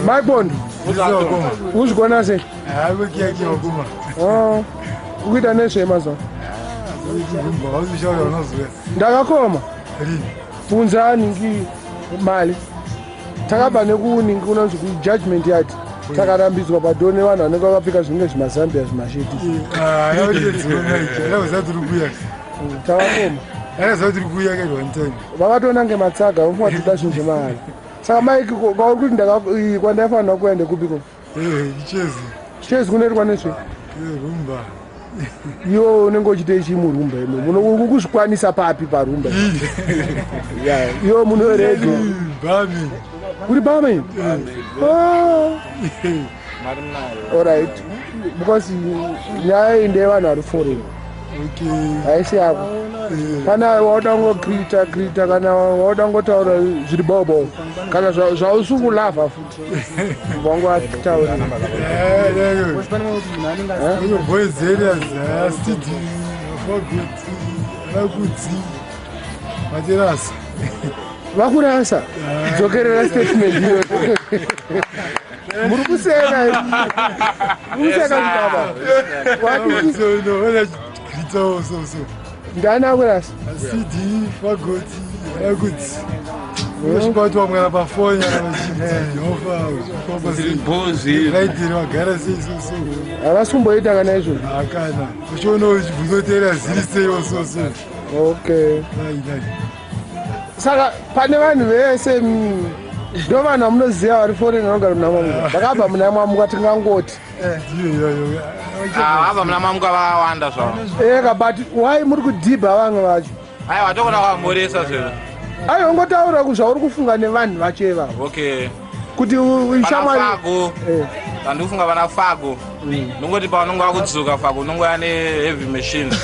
Mike Bond, uzvigona sei? Oh, ukuita nezvei mazuva? Ndakakoma bvunzani ngi mali. Takabva nekuningi kunonzi kujudgment yard, takarambidzwa padho nevanhu vanenge vakapfeka zvinenge zvimazambia, zvimasheti. Takakoma. Vakatoona ngematsaga, vofunga tinoda zvinhu zvemahara. Saka Mike, kwauri kuti kwandaifanira kuenda kupiko? Chezi kunoitwa nezve iwo unenge uchiitei chii murumba imo? Uri kuzvikwanisa papi parumba? Ya, iwo muno reggae uri barman? Alright, because nyaya iyi ndeyevanhu vari foreign, haisi yako. Kana wauda ngocreata creata, kana wauda ngotaura zviri bobo, kana zvausi kulava futi, wangoataurira. Boys areas, std rakudzi materasa. Vakurasa, dzokerera statement iyo. Muri kuseka, muri kuseka chibaba. Ndani akurasa? Cd Fagoti rakudzi osvika vamwe pafoni vachiofairaitiri vagara sei so so. Havasi kumboita kana izvozvo. Hakana uchiona uchibvunzotera ziri seiwo so so. Okay, saka pane vanhu vese, ndo vanhu vamunoziva vari foreign vanogara muna Mamuka, vakabva muna Mwamuka, tingangoti? Vabva muna Mamuka vakawanda zvavo. Eka, but why muri kudhibha vamwe vacho? Aiwa, tokona kwamhoresa zvero. Aiwa, ungotaura zvauri kufunga nevanhu vacho ivavo. Okay. Kuti ishamwari. Fago. Handikufunga vana Fago. Nongoti paunonge wakudzoka, Fago, unongouya neheavy machine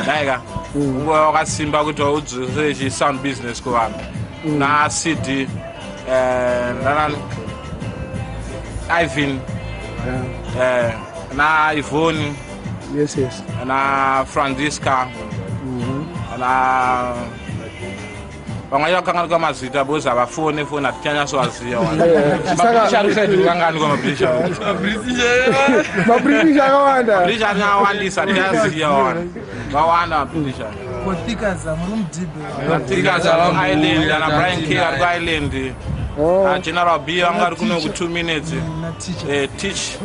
daika ungoya wakasimba kuti udzose chisound business kuvanhu. Na CD, nanani, Ivan, na Ivoni. Yes. Na Francisca, na vamwe vacho vakanganikwa mazita because havafoni foni, hatichanyatsovaziva. Mabritish ari kusaidi kukanganikwa mabritish. Mabritish akawanda. Mabritish akawandisa, hatichaziva wana vawanda mabritish. Kotikaza muri mudhibhe? Tikaza Island, ana Brian K ari kuIsland. Oh. General B vanga ari kuno ku 2 minutes. Teach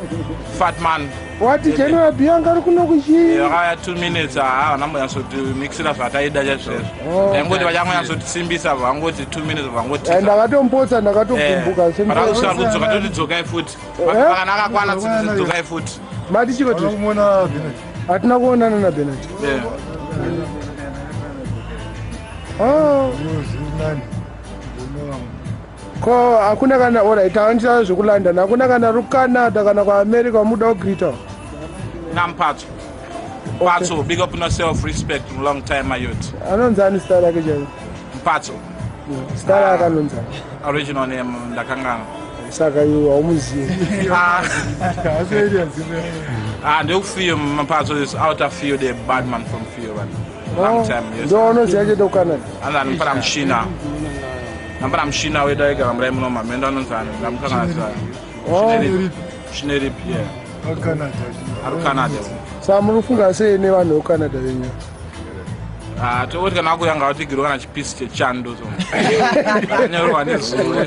Fatman. Wati General B anga ari kuno kuchii? Vakauya 2 minutes, haa, vanambonyatsoti-mixira zvataida chaizvozvo. Taingoti vachangonyatsotitsimbisa, vangoti 2 minutes, vangoti. Ndakatompotsa, ndakatogumbuka. Patakusvika kudzoka, toti dzokai futi. Kana akakwana, dzokai futi. Mati chiko? Hatina kuonana naBenard. Oh. Ko hakuna kana, alright, taandisa zvekuLondon, hakuna kana ruCanada kana kuAmerica muda kugreeta? Nampatso Patso, big up yourself, respect, long time, my youth. Anonzani zita rake chairo? Mpatso. Zita rake anonzani? Original name ndakangana. Saka iwe haumuzivi? Ah, ndekufiyo. Mpatso is out of field, a bad man from field, man. Long time, yes. Ndo unoziva chete kuCanada? Anzani mpana mushina, nambana mushina wedu aigara murai muno mamendo, anonzani, ndamukangana. Shineripi, yeah, ari kuCanada. Saka muri kufunga sei nevanhu vekuCanada venyu? Ah, tokoti kana akuya ngavatigirwe kana chipisi chechando, so nyorwa nezuva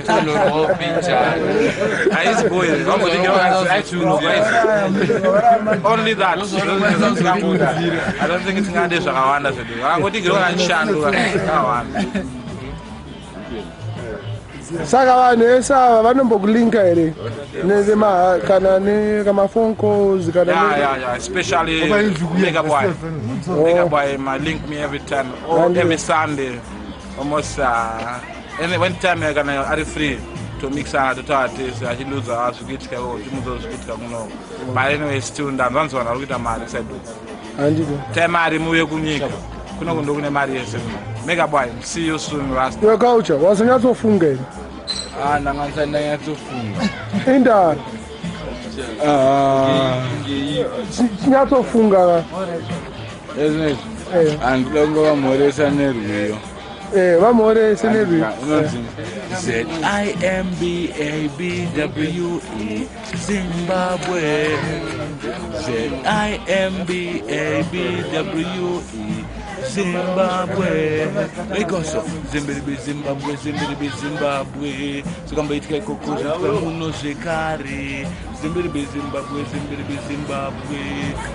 haisi boy, vambotigirwa only that. I don't think tingade zvakawanda zvedu, vakangotigirwa kana chando kakawanda. Saka vanhu vese ava vanombokulinka here kana nekamafone calls kana? Yeah, especially Mega Boy. Mega Boy ma link me every time, or every Sunday almost, any when time kana ari free to mixa, totaura tese, achindudza zvikuitika iko, chimudza zvikuitika kuno. But anyway, still ndanzwanzi vanhu vari kuita mari side. Handiko. Tai mari muuye kunyika kuno, kundo kune mari yese kuno. Mega Boy, see you soon, rasta. Iwe Culture, wazonyatsofunga here? Ah, ndanga ndisati ndanyatsofunga. Inda chinyatsofunga ka. Ezvinezvi handida kungovamhoresa nerwiyo. Vamhore senerwi. Inonzi ZIMBABWE, Zimbabwe. ZIMBABWE, Zimbabwe. Ikoso zimbiribi Zimbabwe, zimbiribi Zimbabwe. Zvikamboitika ikoko zviitwa muno zvekare. Zimbiribi Zimbabwe, zimbiribi Zimbabwe.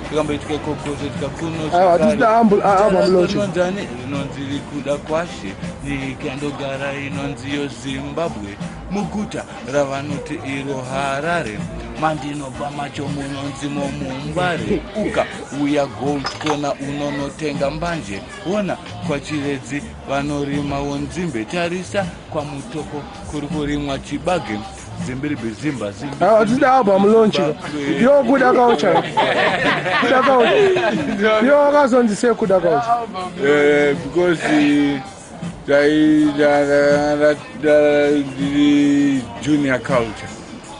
Zvikamboitika ikoko zvoitika kuno. Aiwa, hatisina album launch. Rinonzani? Rinonzi Rikuda Kwashe. Nyika yandogara inonziyo Zimbabwe, muguta ravanoti iro Harare. Mandinobva macho munonzimo muMbare. Uka uya Gold Kona unonotenga mbanje. Ona kwaChiredzi vanorimawo nzimbe. Tarisa kwaMutoko kuri kurimwa chibage. Zimbiribi zimba. Aiwa, hatisina album launch. Yo, Kuda Culture, Kuda Culture, yo wakazonzi sei Kuda Culture? Because ndiri Junior Culture.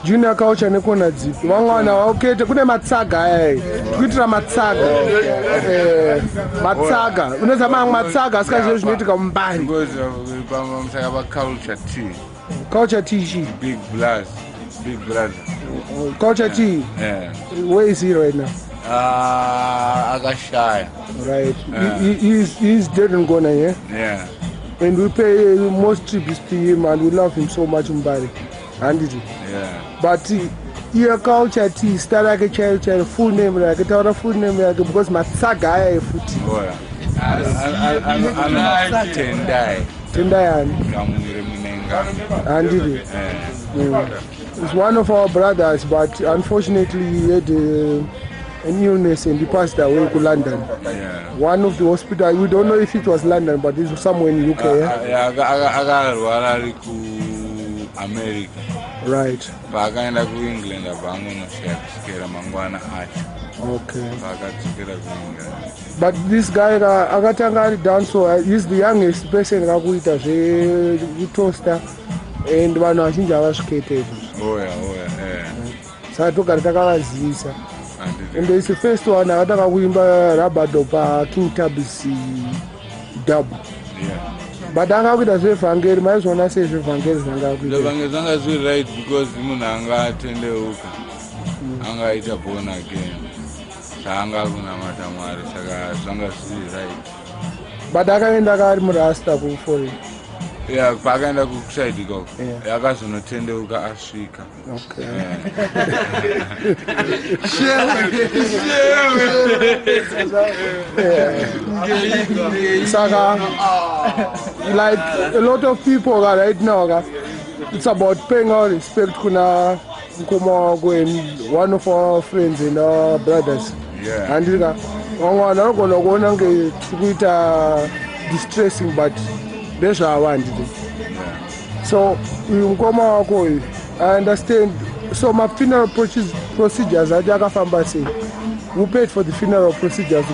Junior Culture nekona dzipi? Vamwe vanhu havakete kune matsaga ayai kuitira matsaga. Matsaga unoziva mamwe matsaga asingazive zvinoitika muMbare. Because pamusaka paCulture T. Culture T chi? Big Blas, Big Brother. Culture T? Yeah. Where is he right now? Ah, akashaya. Right. He's dead and gone, yeah? Yeah. And we pay most tributes to him and we love him so much muMbare, handiti? Yeah. But iye Culture T, zita rake chairo chairo, full name rake, taura full name yake because matsaga aya efuti. Oh, yeah. Tendai. Tendai ani? Kamwire Munenga. Handiti? Yeah. He's one of our brothers, but unfortunately he had an illness and he passed away to London. One of the hospital, we don't know if it was London, but it was somewhere in UK, yeah? Yeah, akarwara ari kuAmerica. Paakaenda kuEngland abva angonoshaya kusvikira mangwana acho. Paakadzokera kuEngland. But this guy akatanga ari danso. He's the youngest person kakuita zvekutosta and vanhu vazhinji havasvikete izvozvo. Oya. Saka togara takavazivisa. Handiti. And is the first one akatanga kuimba rub-a-dub paKing Tubby's dub. But anga kuita zvevhangeri. Maizviona sei zvevhangeri zvanga kuita? Zvavange zvanga zviri right because munhu anga atendeuka, angaita born again, saanga kunamata Mwari, saka zvanga zviri right. But akaenda kaari murasta kuforeign? Yeah, paakaenda kuside ikoko. Akazonotendeuka asvika. Saka like a lot of people ka right now ka, it's about paying our respect kuna mukoma wako and one of our friends and our brothers. Handiti ka, vamwe vanhu vanogona kuona kunge tiri kuita distressing, but ndezvavo, handiti? So uyu mukoma wako uyu, I understand. So mafuneral procedures acho akafamba sei? Who paid for the funeral procedures?